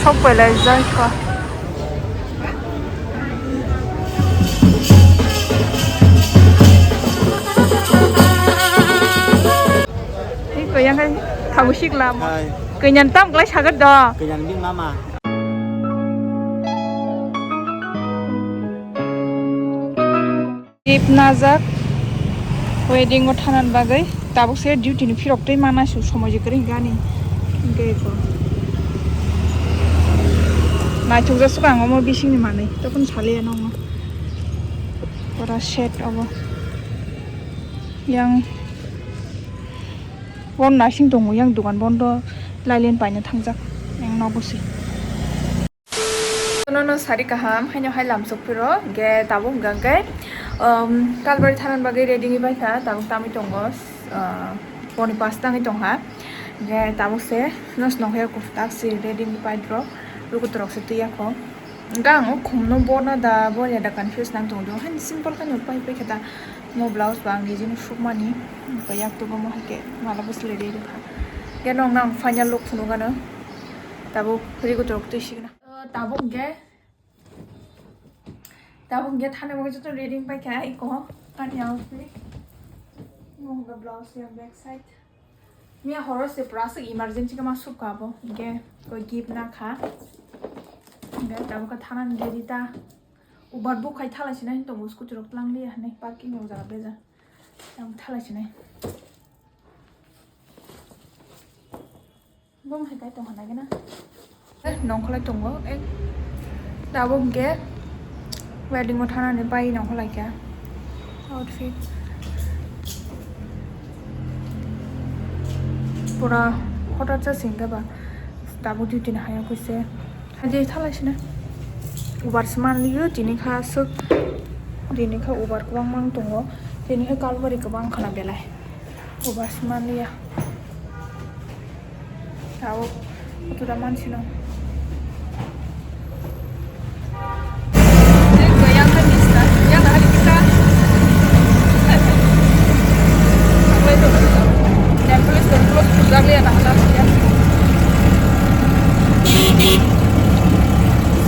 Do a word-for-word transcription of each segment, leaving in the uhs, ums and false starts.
Kok belai jai kha. Ei koyang kai thabu sikla. Hai. Kainan tam klai sagat do. Kainan bin mama. Gift najak wedding o thanan bagwi tabuk se duty ni phirok twi mana su somoi je kwrwi gani. Hingke ko naithok jak swkang omo bising ni manwi tokon saliya nongo pura set obo yang bon naising tongo yang dogan bondo lailen paina thangjak yang nogo se. Nono sari kaham, haino hai lam sok phiro, ge tabuk hwnkha khe, um, Kalbari thanan bagwi ready ni bai kha, tabuk tamwi tongo, uh, poni pas tangwi tong kha, ge tabuk se nos nokhe kuftak si ready ni pai rok, luku torok se twi yakho. Hwnkha ang o khum no borna da, borya da confuse nang tong do, haino simple khe no pai pai khe ta, mo blouse ba ang nijini sukmani, yak tugo mo hai khe mala bo se ready rw kha, ge nong nang final look phunuk ano, tabuk rigu torok twi sikna. Tabuk hwnkhe, tabuk hwnkhe thani bagwi joto ready wng paikha, eko ani outfit. Omo hwnkhe blouse yang back side. Miya horo se pura aswk emergency khe ma sukha abo, hwnkhe koi gift na kha. Hwnkhe tabuk khe thanani ready ta. Ubar bukhai thala sinai tongo, scooty rok twlang liya hinwi parking rok jaga beja. Yang thala sinai. Bom hai kai tong hana gana. Eh, nongkholai tongo. Eh, tabuk hwnkhe wedding o thanani bai nongkholai kha. Outfit. Pura hotat sa singga ba. Tabuk duty ni haya kuise. Hadi thala sina. Ubar sman liyo tini kha suk. Tini kha ubar kwbang mang tongo. Tini kha kalbari kwbang khana belai. Ubar sman liya. Tao, itu da man sino.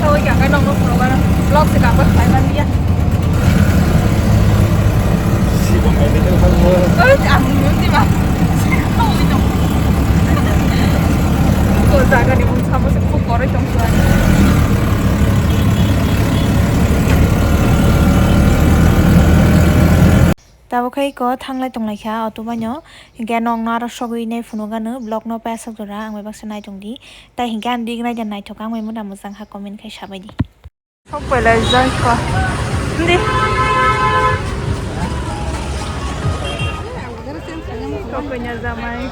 Sawi kha khe nokno phunukgano vlog se kabang khlai man liya. Oi, ang nung di ba. Ko jaga ni mung samo se khub koroi tong suai. Tabuk khe iko thanglai tonglai kha auto baino, hinkhe nokno aro sogwi nai phunukgano vlog no paisak jora ang bai baksa nai tongdi. Tai hinkhe ang dik nai da naithok ang bai muna mwchang kha comment khai sabaidi. Sok belai jai kha. Hindi. Sok kanya jamai.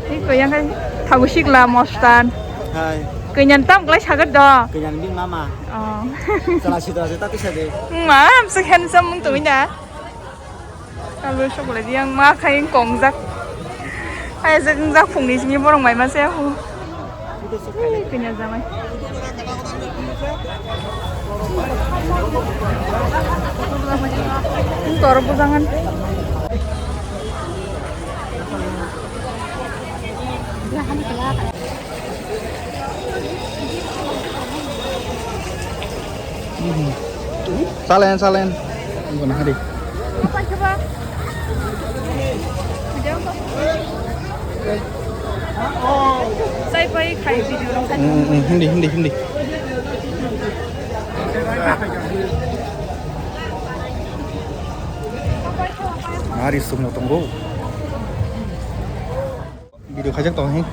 Ni koyang kai thabu sikla mostan. Hai. Kanya tam klai sagat do. Kanya bin mama. Oh. Salah sita sita tu saja. Mam, so handsome mung tu inda. Kalbari sok belai di yang ma khai kongjak. Hai, jeng jak phungni sini borong mai ma se aku. Kanya jamai. Tor bujangan. Salen, salen. Bukan hari. Sai pai khai video rok. Hmm, hmm, hindi, hindi, hindi. Mari semua tunggu. Video khaijak tong hi.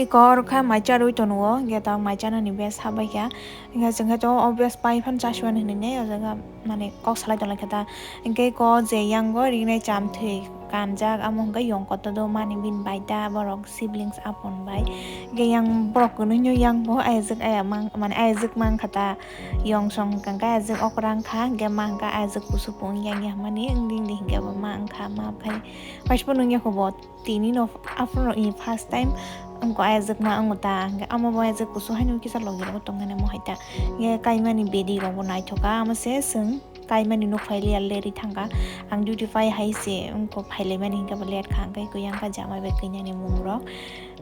Iko oro kha mai charwi tongo, hwnkhe tabuk mai chanani bes habai kha. Hwnkhe chwng khe to o bes pai phano chasiwani hinwi nai o jaga mane kok salai tonglaikha ta. Hwnkhe ko je yango rinai chamthwi kanjak, amo hwnkhe yong kotodo mani bini bai ta borok siblings apon bai. Hwnkhe yang borok kwnwi no yang bo ayajwk aya mang, mane ayajwk mankha ta. Yong song hwnkhe ayajwk okra wngkha, hwnkhe ma hwnkhe ayajwk kusu pung yang ya mani wngdi wngdi hwnkhe bo ma wngkha, ma khai paisbo nung yakho bo. Tini no aphuru i first time Wngkha ayajwkma wngo ta, hwnkhe omo bo ayajwk kusu haino kisa logi rogo tongmani omo hai ta. Hwnkhe kaimani bedi rokbo naithoka, omo se chwng kaimani nuk phai liya leri thangkha. Ang duty phai hai se wngkha phailaimani hwnkhe bo late kha, hwnkhe kuyang kha jamai bai kwnani mung rok.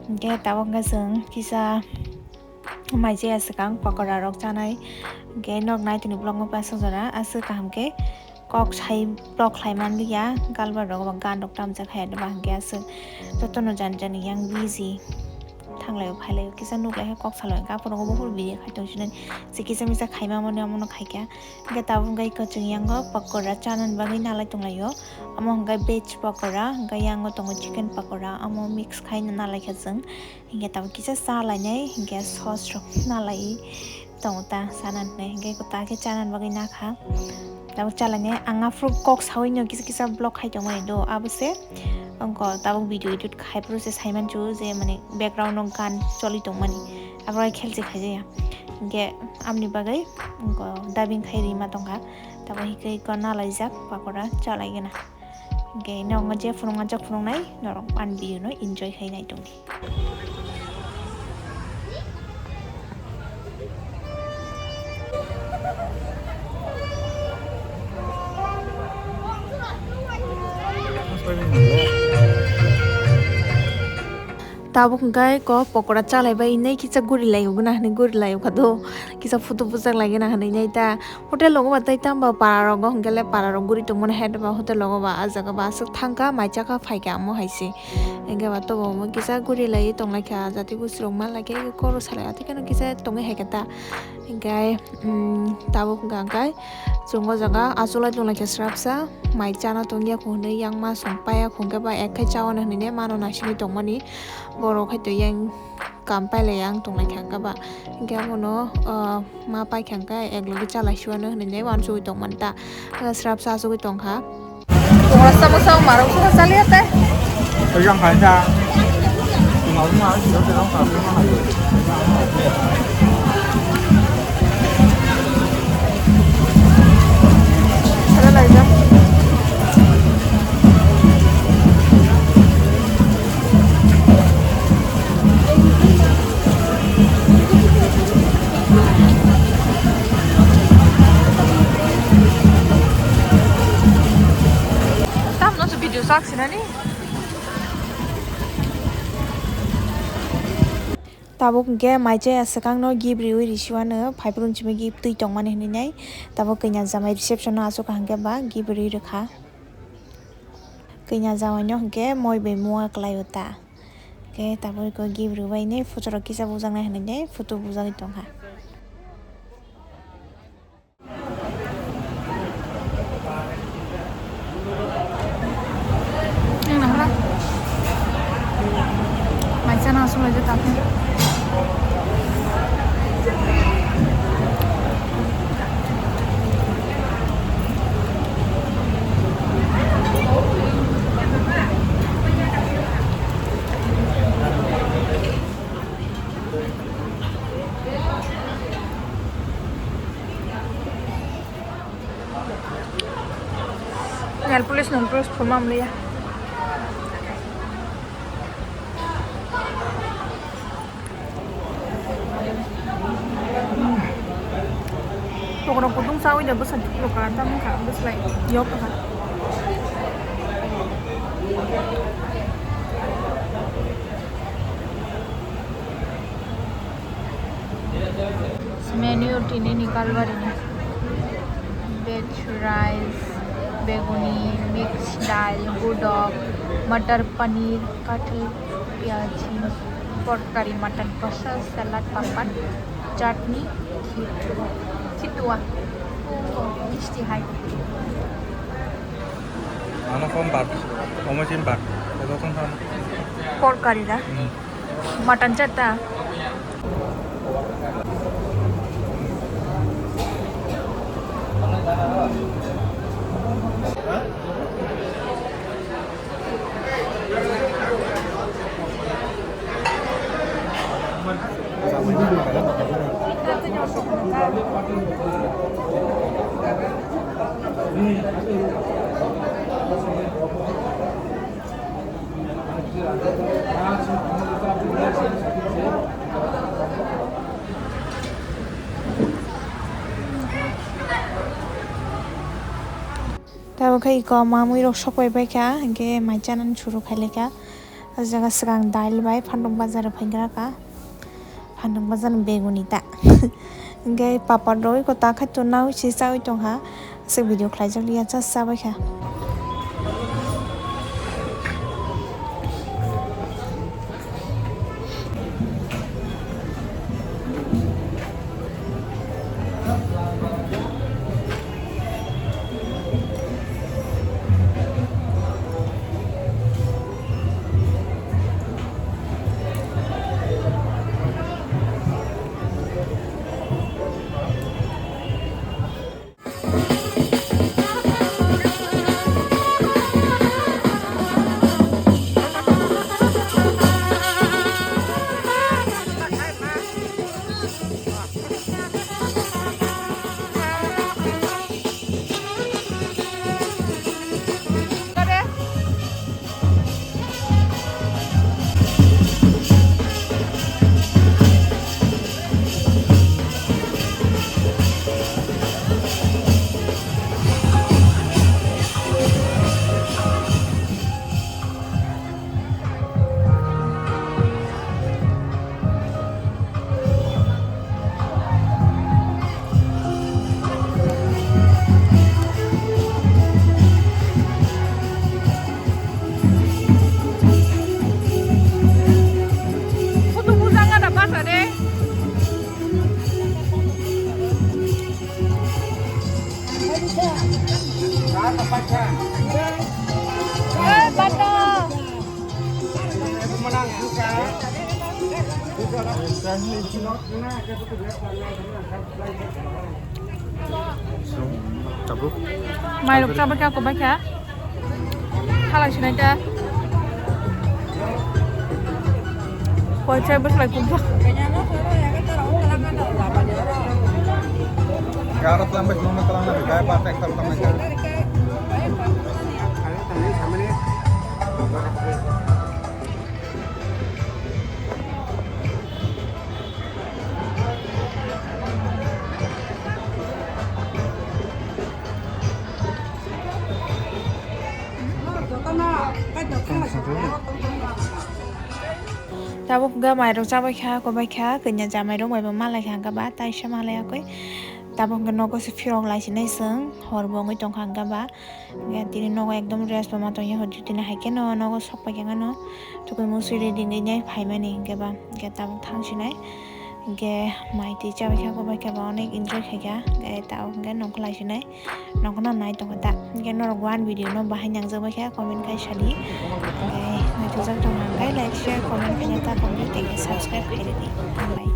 Hwnkhe tabuk hwnkhe chwng kisa mai chaya swkang pakora rok chanai. Hwnkhe nok naitoni vlog no paisa jora aswk kaham khe kok sai vlog khlai manliya, galbar rok bo gan rok tamjak hai ba hwnkhe aswk jotono jani jani yang busy. Thanglaio phailaio kisa nuklaikha kok salai hwnkhe aphuru bo buphuru video khai tong sinani se kisa misa khaima mani omono khaikha. Hwnkhe tabuk hwnkhe kwchwng yango pakora chanani bagwi nalai tonglaio. Omo hwnkhe veg pakora, hwnkhe yango tongo chicken pakora, omo mix khaina nalaikha chwng. Hwnkhe tabuk kisa cha lainai, hwnkhe sauce rok nalai tongo ta chanani hwnwi, hwnkhe ta khe chanani bagwi nakha. Tabuk cha lainai, ang aphuru kok saui no kisa kisa vlog khai tongmani do, abo se wngkha tabuk video edit khai phuru se saimanchu je mane background o gan choli tongmani, abo hai khel se khaijaya. Hwnkhe aboni bagwi wngkha dubbing khai rima tongkha, tabuk hwnkhe iko nalaijak pakora cha laigwna. Hwnkhe nokno je phunukna jak phunuknai norok ani video no enjoy khai nai tongdi. Tabuk hwnkhe kok pokora chalaibai hinwi kisa gurilaio gwnang hinwi gurilaio kha do, kisa photo bujak laigwna hinwi nai ta. Hotel rogo ba tei tamo para rogo hwnkhe le para rok guri tongmani hai ba hotel rogo ba ah jaga ba aswk thangkha mai chakha phaikha omo hai se. Hwnkhe ba tobo omo kisa guri lai tonglaikha jati busi rok manlai khe koro salai atwi kheno kisa tongwi hai khe ta. Hwnkhe tabuk hwnkha hwnkhe chwng o jaga achuk lai tonglaikha swrapsa mai chana tongya kho hwnwi yang ma song paiya kho hwnkhe ba ek khai cha o hinwi mano naisingwi tongmani borok hai to yang kam pailai ang tonglaikha hwnkhe ba hwnkhe abono ma paikha hwnkhe ek logi chalai siwano hinwi uansugwi tongmani ta. Srapsa asugwi tongkha. Tongra samung samung marok sung chaliya tei. Tojang khaisa. Ada laijak. Tamno se video sak sinani. Tabuk hwnkhe mai chaya swkangno gift riwi risiwano phaiphuru hinwi gift twi tongmani hinwi nai. Tabuk kanya jamai reception no aswk kaham khe ba gift riwi rwkha. Kanya jamaino hwnkhe moi bai mua kwlaio ta. Khe tabuk iko gift rwbaini photo rok kisa bujaknai hinwi photo bujagwi tongkha. Maisa na aswk laijak ta khe. Nail polish, nail polish phurma mliya. Pokora kutung sawi da bwsa thuklo ka, tamo wngkha bwslai yok kha. Menu tini ni kalbari ni veg rice, beguni, mix dal, gudok, matar paneer, kathi, piyaj, pork curry, mutton kosa, salad, papad, chutney, khitu, khitua, misti hai. Ano kom bak, omo chim bak, ego kom ham. Pork curry da? Hmm. Mutton chatta. Oke, iko mamui rok sok pai pai kha, hingke mai chanani suru khai lai kha. O jaga swkang dal bai phanduk bazar rok phai gra kha. Phanduk bazar ni beguni ta. Hingke papar rok iko ta khai to nao se chaui tong kha. Aswk video khlai jak lia cha cha bai kha. Photo bujang ada basa de. Eh, bata. Tabuk. Mai rok chabai kha, kobai kha. Halai sinai ta. Koi chai bwslai kukjak. Garo tlam bai, mama tlam bai, gaya pa tek tlam bai. Tabuk hwnkhe mairok chabai kha, kobai kha, kanya jamai rok bai bo malai kha, hwnkhe ba taisa malai yakui. Tabuk hwnkhe nogo se phirok lai sinai chwng, hor bo wngwi tongkha, hwnkhe ba. Hwnkhe tini nogo ekdom rest bo ma tongya, hwnkhe tini hai kheno nogo sok pai khe ano tukui musui ready wngwi nai phaimani, hwnkhe ba hwnkhe tabuk thang sinai. Hwnkhe mai twi chabai kha, kobai kha ba onek enjoy khai kha, hwnkhe tabuk hwnkhe nongkha lai sinai, nongkhorno nai tongkha ta. Hwnkhe norok one video no bahai nangjak bai kha comment khai sadi. Hwnkhe naithokjak tongkha hwnkhe like, share, comment khaina ta tongdi tei subscribe khai rwdi. Hambai.